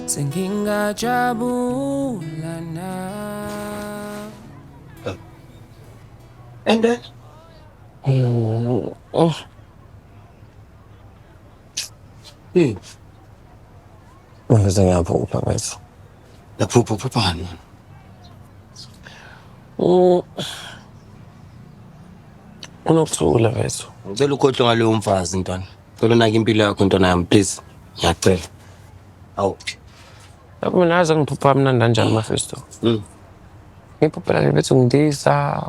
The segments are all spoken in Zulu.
Sengingajabula na. And then? Oh. Yini? Ngiveze ngiyaphupha mfethu. Yaphupha uphuphani? Unokuthula mfethu. Ngicela ukhohlwe ngaloyo mfazi ntwana. Ngicela unake impilo yakho ntwana yami please. Ngiyacela. Awu. Lapho mina aze ngiphupha mnandi kanjani Mafesto. Ngiphuphela nje bethi ngidiza.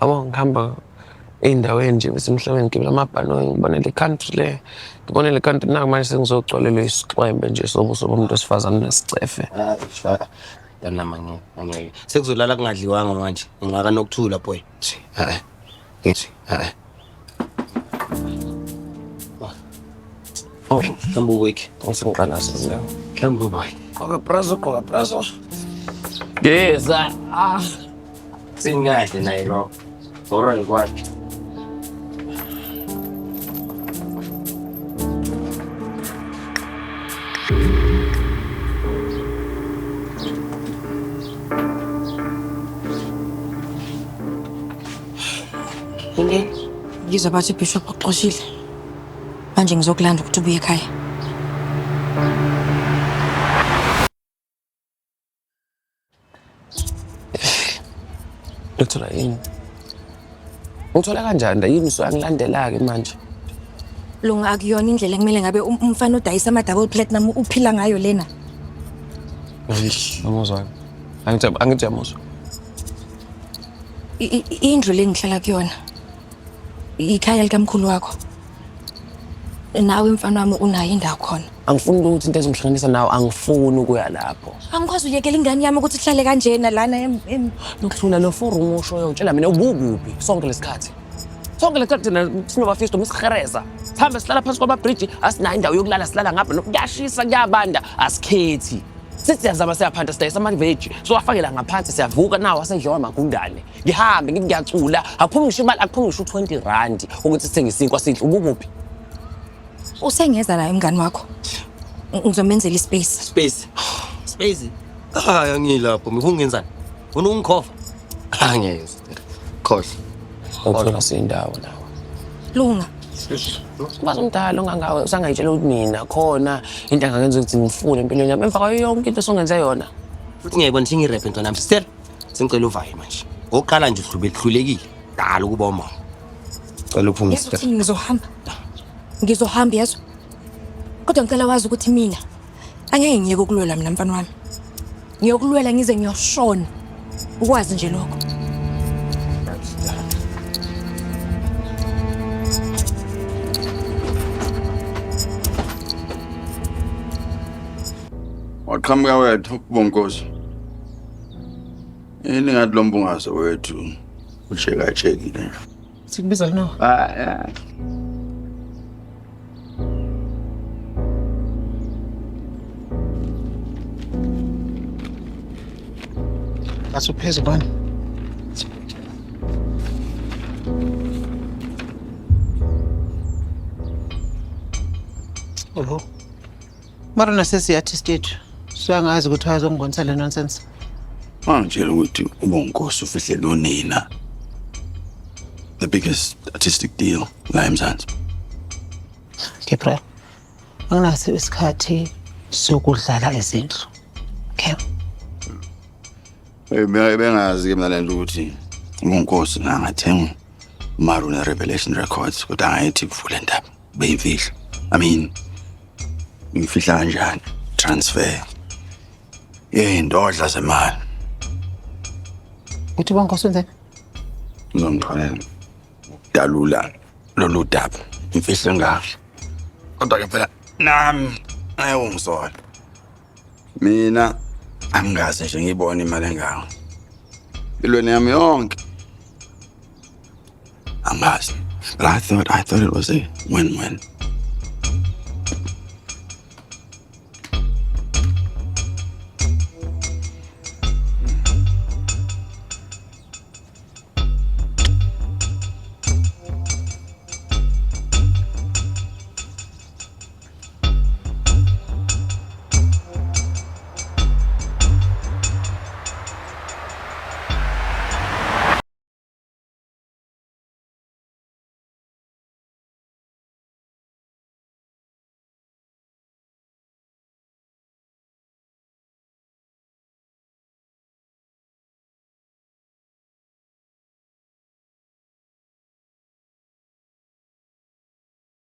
Yabo ngihamba ey'ndaweni nje bese emhlabeni ngigibela amabhanoyi ngibone le country le. Ngibone le country naku manje sengizogcwalelwa isixwembe nje sobuso bomuntu wesifazane nesicefe. Ntwana yami angeke angeke. Sekuzolala kungadliwanga manje. Ngingaka nokuthula boy. Hayi. Ngithi hayi. Oh, Mhlawumbe uwake. ngisengiqalaza leyo. Mhlawumbe boy. Gqoka brazo, gqoka brazo. Geza. Ah. Singadli naye lo. Bora ngikwakhe. Ngizwa bathi uBishop uxoshile. Manje ngizokulanda ukuthi ubuye ekhaya. Ngithola yini? Ngithola kanjani la yini usuyangilandela-ke manje? Lunga akuyona indlela ekumele ngabe umfana odayisa ama-double platinum uphila ngayo lena. Amuzwa. Angithi angithi uyamuzwa. Indlu le ngihlala kuyona. Ikhaya likamkhulu wakho. Nawe mfana wami unayo indawo khona. Angifuni ukuthi into ezongihlanganisa nawe angifuni ukuya lapho. Angikwazi uyekela ingane yami ukuthi ihlale kanjena lana Nokuthula lo forum ushoyo utshela mina ubukuphi sonke lesikhathi. Sonke lesikhathi thina sinobafisto misihereza. Sihambe sihlala phansi kwamabhriji asinayo indawo yokulala silala ngapha kuyashisa kuyabanda asikhethi. Sithi siyazama siyaphanda sidayisa amaveji siwafakela ngaphansi siyavuka nawo asedliwa amagundane. Ngihambe ngithi ngiyacula akuphumi ngisho imali akuphumi ngisho u-20 rand ukuthi sithenge isinkwa sidle ubukuphi. Usengeza la umngani wakho. Ngizomenzela ispace. Space. Space. Hayi angilapho. Ngifuna ungenzani? Ufuna ungikhova? Angeke. Khohlwa. Uthola sindawo nawe. Lunga. Ubazi umdala ongangawe usangayitshela ukuthi mina khona into engangenza ukuthi ngifune empilweni yami emva kwayo yonke into osongenze yona. Futhi ngiyayibona sengirephe ntwana yami. Sister, sengicela uvaye manje. Oqala nje uhlube hlulekile. Dala ukuba umama. Cela uphume Yazi sister. uthini ngizohamba. Ngizohamba yezwa. Kodwa ngicela wazi ukuthi mina angeke ngiyeke ukulwela mina mfana wami. Ngiyokulwela ngize ngiyoshona. Ukwazi nje lokho. Waqhamuka wethu kubonkosi. Yini ngathi lo mbungazo wethu ushekashekile. Sikubiza no. Ah, Asuphezu bani? Oho. Mara nasesi artist yethu. Siyangazi ukuthi wayezongibonisa le nonsense. Wangitshela ukuthi ubonkosi ufihlele unina. The biggest artistic deal la eMzansi. Gabriel. Anginaso isikhathi sokudlala izindlu. Okay. Hey, mina bengazi ke mina lento ukuthi ubonkosi ngangathenga Maruna Revelation Records kodwa angayithi kuvule ndaba beyimfihlo. I mean ngifihla kanjani transfer yey'ndodla zemali. Uthi bonkosi wenzeni? Ngizongixolela ukudalula lolu daba imfihlo engaka. Kodwa ke phela nami ngeke ungisole. Mina angikaze nje ngiyibone imali engaka. Empilweni yami yonke. Angazi. But I thought it was a win-win.